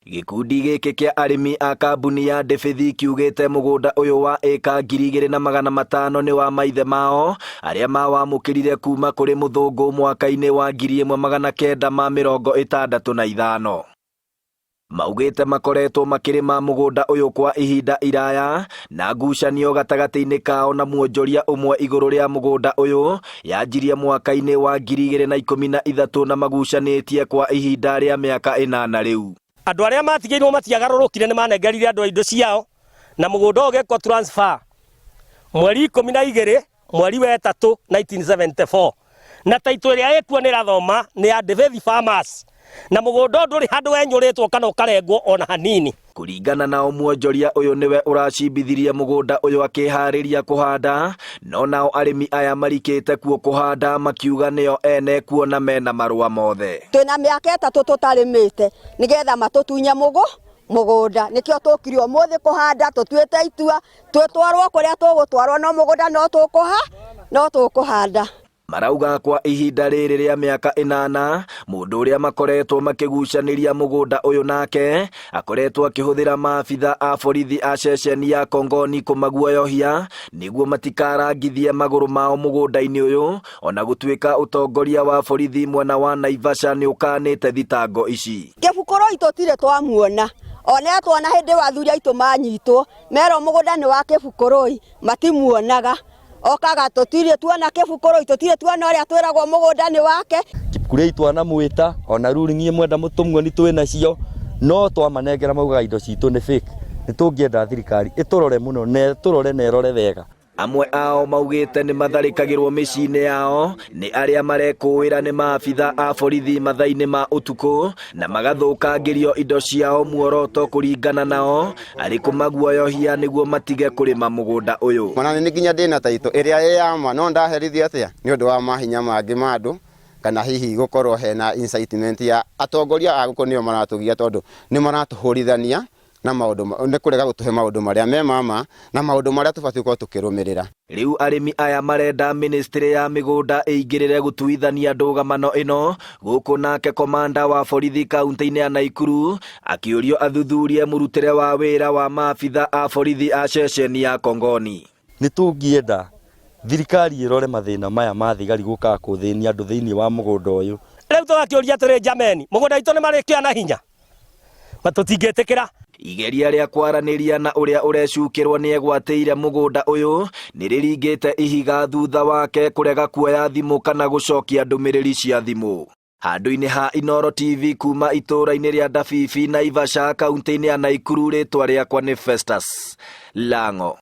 Gĩkundi gĩkĩ kĩa arĩmi a kambuni ya Ndĩbĩthi kiugĩte mũgũnda ũyũ wa ĩka 2500 nĩ wa maithe mao arĩa mawamũkĩrire kuma kũrĩ mũthũngũ mwaka-inĩ wa 1965. Maugĩte makoretwo makĩrĩma mũgũnda ũyũ kwa ihinda iraya na ngucanio gatagatĩ-inĩ kao na mwonjoria ũmwe igũrũ rĩa mũgũnda ũyũ yanjirie mwaka-inĩ wa 2013 na magucanĩtie kwa ihinda rĩa mĩaka 8 rĩu. Andũ arĩa matigĩirwo matiagarũrũkire nĩ manengerire andũ a indo ciao na mũgũnda ũyũ ũgĩkwo transfer mweri 12 mweri wa 3 1974 na taitũ ĩrĩa ĩkuo nĩ ĩrathoma nĩ ya David Farmers na mũgũnda ũyũ ndũrĩ handũ wenyũrĩtwo kana ũkarengwo ona hanini. Kũringana nao mwonjoria ũyũ nĩwe ũracimbithirie mũgũnda ũyũ akĩharĩria kũhanda, no nao arĩmi aya marikĩte kuo kũhanda makiuga nĩo ene kuona mena marũa mothe. Twĩna mĩaka 3 tũtarĩmĩte nĩgetha matũtunye mũgũnda, nĩkĩo tũkire ũmũthĩ kũhanda, tũtuĩte itua twĩtwarwo kũrĩa tũgũtwarwo, no mũgũnda no tũkũhanda. Marauga kwa ihinda rĩrĩ rĩa mĩaka 8 mũndũ ũrĩa makoretwo makĩgucanĩria mũgũnda ũyũ nake akoretwo akĩhũthĩra maabitha a borithi a ceceni ya Kongoni kũmaguoyohia nĩguo matikarangithie magũrũ mao mũgũnda-inĩ ũyũ, ona gũtuĩka ũtongoria wa borithi mwena wa Naivasha nĩ ũkanĩte thitango ici. Kĩbukũrũi tũtirĩ twamuona, ona tuona hĩndĩ wa athuri aitũ manyitwo merwo mũgũnda nĩ wa kĩbukũrũi matimuonaga, okaga tũtirĩ tuona kĩbukũrũi, tũtirĩ tuona ũrĩa twĩragwo mũgũnda nĩ wake. Kĩbukũrũi twanamwĩta ona ruling mwenda mũtũmuoni twĩ nacio, no twamanengera maugaga indo citũ nĩ fake. Nĩ tũngĩenda thirikari ĩtũrore mũno na ĩtũrore na ĩrore wega. Amwe ao maugĩte nĩ matharĩkagĩrwo mĩciĩ-inĩ yao nĩ arĩa marekũĩra nĩ maabitha a borithi mathaa-inĩ ma ũtukũ na magathũkangĩrio indo ciao, muoroto kũringana nao arĩ kũmaguoyohia nĩguo matige kũrĩma mũgũnda ũyũ. Ona nĩ nginya ndĩna taitũ ĩrĩa ĩ ya ma, no ndaherithio atĩa nĩ ũndũ wa mahinya mangĩ ma andũ, kana hihi gũkorwo hena incitement ya atongoria a gũkũ nĩo maratũgia, tondũ nĩ maratũhũrithania na maũndũ nĩ kũrega gũtũhe maũndũ marĩa me mama na maũndũ marĩa tũbatiĩ gũkorwo tũkĩrũmĩrĩra. Rĩu arĩmi aya marenda ministry ya mĩgũnda ĩingĩrĩre gũtuithania ndũgamano ĩno, gũkũ nake komanda wa borithi kaunti-inĩ ya Naikuru akĩũrio athuthurie mũrutĩre wa wĩra wa maabitha a borithi a ceceni ya Kongoni. Nĩ tũngĩenda thirikari ĩrore mathĩna maya ma thigari gũkaga kũthĩnia andũ thĩinĩ wa mũgũnda ũyũ. Rĩu tũgakĩũria atĩrĩ, jameni, mũgũnda witũ nĩ marĩkĩoya na hinya? Tũtingĩtĩkĩra. Igeria rĩa kwaranĩria na ũrĩa ũrecukĩrwo nĩ egwatĩire mũgũnda ũyũ nĩ rĩringĩte ihiga thutha wake kũrega kuoya thimũ kana gũcokia ndũmĩrĩri cia thimũ. Handũ-inĩ ha Inooro TV kuma itũũra-inĩ rĩa Ndabibi, Naivasha, kaunti-inĩ ya Naikuru, rĩtwa rĩakwa nĩ Festus Lango.